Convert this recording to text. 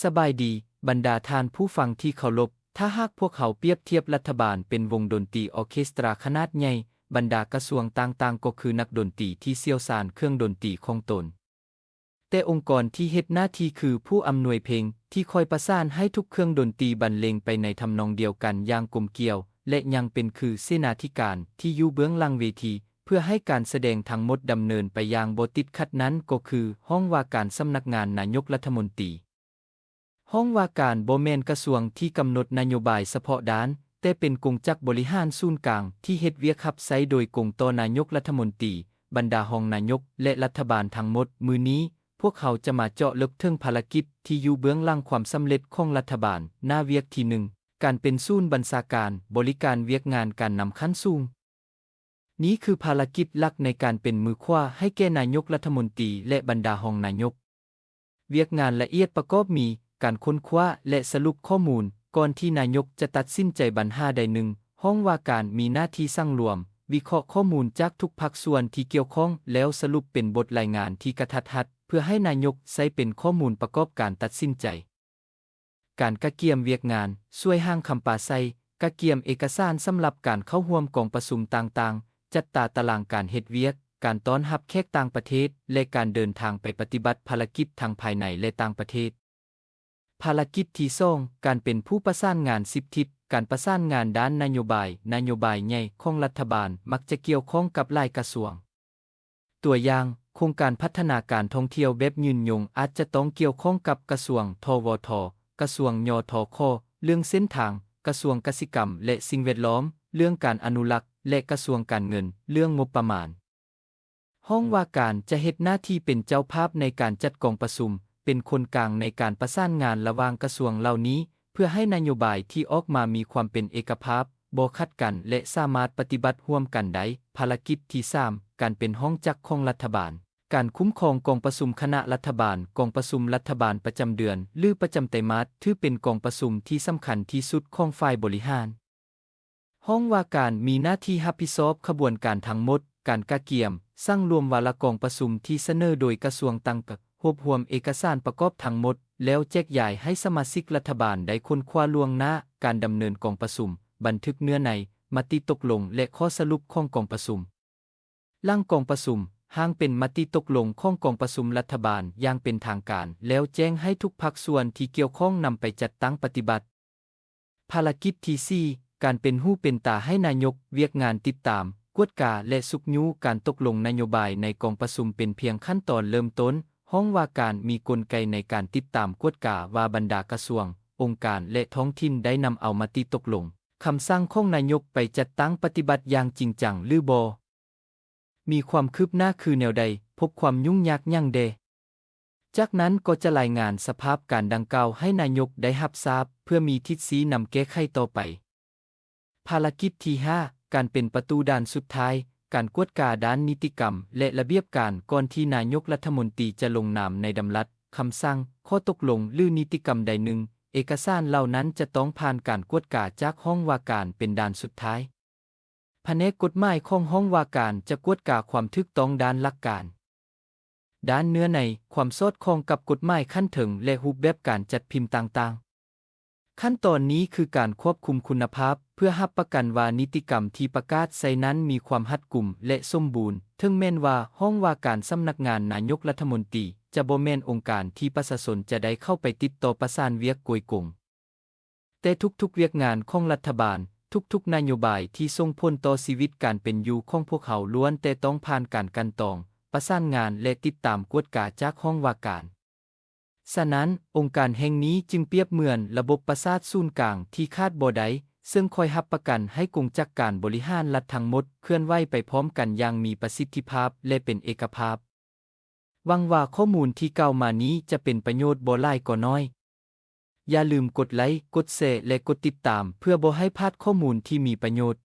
ສະບາຍດີ, ບັນດາທ່ານຜູ້ຟັງທີ່ເຄົາລົບ, ຖ້າຫາກພວກເຮົາປຽບທຽບລັດຖະບານເປັນວົງດົນຕີອໍເຄສຕຣາຂະໜາດໃຫຍ່, ບັນດາກະຊວງຕ່າງໆກໍຄືນັກດົນຕີທີ່ຊ່ຽວຊານເຄື່ອງດົນຕີຂອງຕົນ. ແຕ່ອົງກອນທີ່ເຮັດໜ້າທີ່ຄືຜູ້ອຳນວຍເພງ, ທີ່ຄອຍປະສານໃຫ້ທຸກເຄື່ອງດົນຕີບັນເລງໄປໃນທຳນອງດຽວກັນຢ່າງກົມກ່ຽວ, ແລະ ຍັງເປັນຄືເສນາທິການທີ່ຢູ່ເບື້ອງຫຼັງເວທີ ເພື່ອໃຫ້ການສະແດງທັງໝົດດຳເນີນໄປຢ່າງບໍ່ຕິດຂັດນັ້ນ ກໍຄືຫ້ອງວ່າການສຳນັກງານນາຍົກລັດຖະມົນຕີ. ຫ້ອງວ່າການບໍ່ແມ່ນກະຊວງທີ່ກຳນົດນະໂຍບາຍສະເພາະດ້ານ, ແຕ່ເປັນກົງຈັກບໍລິຫານສູນກາງທີ່ເຮັດວຽກຮັບໃຊ້ໂດຍກົງຕໍ່ນາຍົກລັດຖະມົນຕີ, ບັນດາຮອງນາຍົກ ແລະ ລັດຖະບານທັງໝົດ. ມື້ນີ້, ພວກເຮົາຈະມາເຈາະເລິກເຖິງພາລະກິດທີ່ຢູ່ເບື້ອງຫຼັງຄວາມສຳເລັດຂອງລັດຖະບານ. ໜ້າວຽກທີໜຶ່ງ, ການເປັນສູນບັນຊາການ, ບໍລິການວຽກງານການນຳຂັ້ນສູງ. ນີ້ຄືພາລະກິດຫຼັກໃນການເປັນມືຂວາໃຫ້ແກ່ນາຍົກລັດຖະມົນຕີ ແລະ ບັນດາຮອງນາຍົກ. ວຽກງານລະອຽດປະກອບມີ ການຄົ້ນຄວ້າ ແລະ ສະຫຼຸບຂໍ້ມູນ. ກ່ອນທີ່ນາຍົກຈະຕັດສິນໃຈບັນຫາໃດໜຶ່ງ, ຫ້ອງວ່າການມີໜ້າທີ່ສັງລວມ, ວິເຄາະຂໍ້ມູນຈາກທຸກພາກສ່ວນທີ່ກ່ຽວຂ້ອງ ແລ້ວສະຫຼຸບເປັນບົດລາຍງານທີ່ກະທັດຮັດ ເພື່ອໃຫ້ນາຍົກໃຊ້ເປັນຂໍ້ມູນປະກອບການຕັດສິນໃຈ. ການກະກຽມວຽກງານ, ຊ່ວຍຮ່າງຄຳປາໄສ, ກະກຽມເອກະສານສຳລັບການເຂົ້າຮ່ວມກອງປະຊຸມຕ່າງໆ, ຈັດຕາຕະລາງການເຮັດວຽກ, ການຕ້ອນຮັບແຂກຕ່າງປະເທດ ແລະ ການເດີນທາງໄປປະຕິບັດພາລະກິດທັງພາຍໃນ ແລະ ຕ່າງປະເທດ. ພາລະກິດທີສອງ, ການເປັນຜູ້ປະສານງານສິບທິດ, ການປະສານງານດ້ານນະໂຍບາຍ, ນະໂຍບາຍໃຫຍ່ຂອງລັດຖະບານມັກຈະກ່ຽວຂ້ອງກັບຫຼາຍກະຊວງ. ຕົວຢ່າງ, ໂຄງການພັດທະນາການທ່ອງທ່ຽວແບບຍືນຍົງອາດຈະຕ້ອງກ່ຽວຂ້ອງກັບກະຊວງ ທວທ, ກະຊວງ ຍທຂ, ເລື່ອງເສັ້ນທາງ, ກະຊວງກະສິກຳ ແລະ ສິ່ງແວດລ້ອມ, ເລື່ອງການອະນຸລັກ ແລະ ກະຊວງການເງິນ, ເລື່ອງງົບປະມານ. ຫ້ອງວ່າການຈະເຮັດໜ້າທີ່ເປັນເຈົ້າພາບໃນການຈັດກອງປະຊຸມ, ເປັນຄົນກາງໃນການປະສານງານລະຫວ່າງກະຊວງເຫຼົ່ານີ້ ເພື່ອໃຫ້ນະໂຍບາຍທີ່ອອກມາມີຄວາມເປັນເອກະພາບ, ບໍ່ຂັດກັນ ແລະ ສາມາດປະຕິບັດຮ່ວມກັນໄດ້. ພາລະກິດທີສາມ, ການເປັນຫ້ອງຈັກຂອງລັດຖະບານ. ການຄຸ້ມຄອງກອງປະຊຸມຄະນະລັດຖະບານ, ກອງປະຊຸມລັດຖະບານປະຈຳເດືອນ ຫຼື ປະຈຳໄຕມາດ ຖືເປັນກອງປະຊຸມທີ່ສຳຄັນທີ່ສຸດຂອງຝ່າຍບໍລິຫານ. ຫ້ອງວ່າການມີໜ້າທີ່ຮັບຜິດຊອບຂະບວນການທັງໝົດ, ການກະກຽມ, ສັງລວມວາລະກອງປະຊຸມທີ່ສະເໜີໂດຍກະຊວງຕ່າງ, ຮວບຮວມເອກະສານປະກອບທັງໝົດ ແລ້ວແຈກຢາຍໃຫ້ສະມາຊິກລັດຖະບານໄດ້ຄົ້ນຄວ້າລ່ວງໜ້າ, ການດຳເນີນກອງປະຊຸມ, ບັນທຶກເນື້ອໃນ, ມະຕິຕົກລົງ ແລະ ຂໍ້ສະຫຼຸບຂອງກອງປະຊຸມ. ຫຼັງກອງປະຊຸມ, ຮ່າງເປັນມະຕິຕົກລົງຂອງກອງປະຊຸມລັດຖະບານຢ່າງເປັນທາງການ ແລ້ວແຈ້ງໃຫ້ທຸກພາກສ່ວນທີ່ກ່ຽວຂ້ອງນຳໄປຈັດຕັ້ງປະຕິບັດ. ພາລະກິດທີສີ່, ການເປັນຫູເປັນຕາໃຫ້ນາຍົກ, ວຽກງານຕິດຕາມ, ກວດກາ ແລະ ຊຸກຍູ້ການຕົກລົງນະໂຍບາຍໃນກອງປະຊຸມເປັນພຽງຂັ້ນຕອນເລີ່ມຕົ້ນ. ຫ້ອງວ່າການມີກົນໄກໃນການຕິດຕາມກວດກາວ່າບັນດາກະຊວງ, ອົງການ ແລະ ທ້ອງຖິ່ນໄດ້ນຳເອົາມະຕິຕົກລົງ, ຄຳສັ່ງຂອງນາຍົກໄປຈັດຕັ້ງປະຕິບັດຢ່າງຈິງຈັງ ຫຼື ບໍ່. ມີຄວາມຄືບໜ້າຄືແນວໃດ, ພົບຄວາມຫຍຸ້ງຍາກຫຍັງແດ່. ຈາກນັ້ນກໍຈະລາຍງານສະພາບການດັ່ງກ່າວໃຫ້ນາຍົກໄດ້ຮັບຊາບ ເພື່ອມີທິດຊີ້ນຳແກ້ໄຂຕໍ່ໄປ. ພາລະກິດທີຫ້າ, ການເປັນປະຕູດ່ານສຸດທ້າຍ, ການກວດກາດ້ານນິຕິກຳ ແລະ ລະບຽບການ. ກ່ອນທີ່ນາຍົກລັດຖະມົນຕີຈະລົງນາມໃນດຳລັດ, ຄຳສັ່ງ, ຂໍ້ຕົກລົງ ຫຼື ນິຕິກຳໃດໜຶ່ງ, ເອກະສານເຫຼົ່ານັ້ນຈະຕ້ອງຜ່ານການກວດກາຈາກຫ້ອງວ່າການເປັນດ່ານສຸດທ້າຍ. ພະແນກກົດໝາຍຂອງຫ້ອງວ່າການຈະກວດກາຄວາມຖືກຕ້ອງດ້ານຫຼັກການ, ດ້ານເນື້ອໃນ, ຄວາມສອດຄ່ອງກັບກົດໝາຍຂັ້ນເທິງ ແລະ ຮູບແບບການຈັດພິມຕ່າງໆ. ຂັ້ນຕອນນີ້ຄືການຄວບຄຸມຄຸນນະພາບ ເພື່ອຮັບປະກັນວ່ານິຕິກຳທີ່ປະກາດໃຊ້ນັ້ນມີຄວາມຮັດກຸມ ແລະ ສົມບູນ. ເຖິງແມ່ນວ່າຫ້ອງວ່າການສຳນັກງານນາຍົກລັດຖະມົນຕີຈະບໍ່ແມ່ນອົງການທີ່ປະຊາຊົນຈະໄດ້ເຂົ້າໄປຕິດຕໍ່ປະສານວຽກໂດຍກົງ, ແຕ່ທຸກໆວຽກງານຂອງລັດຖະບານ, ທຸກໆນະໂຍບາຍທີ່ສົ່ງຜົນຕໍ່ຊີວິດການເປັນຢູ່ຂອງພວກເຮົາ ລ້ວນແຕ່ຕ້ອງຜ່ານການກັ່ນຕອງ, ປະສານງານ ແລະ ຕິດຕາມກວດກາຈາກຫ້ອງວ່າການ. ສະນັ້ນ, ອົງການແຫ່ງນີ້ຈຶ່ງປຽບເໝືອນລະບົບປະສາດສູນກາງທີ່ຂາດບໍ່ໄດ້, ເຊິ່ງຄອຍຮັບປະກັນໃຫ້ກົງຈັກການບໍລິຫານລັດທັງໝົດເຄື່ອນໄຫວໄປພ້ອມກັນຢ່າງມີປະສິດທິພາບ ແລະ ເປັນເອກະພາບ. ຫວັງວ່າຂໍ້ມູນທີ່ກ່າວມານີ້ຈະເປັນປະໂຫຍດບໍ່ຫຼາຍກໍໜ້ອຍ. ຢ່າລືມກົດໄລ, ກົດແຊ ແລະ ກົດຕິດຕາມ ເພື່ອບໍ່ໃຫ້ພາດຂໍ້ມູນທີ່ມີປະໂຫຍດ.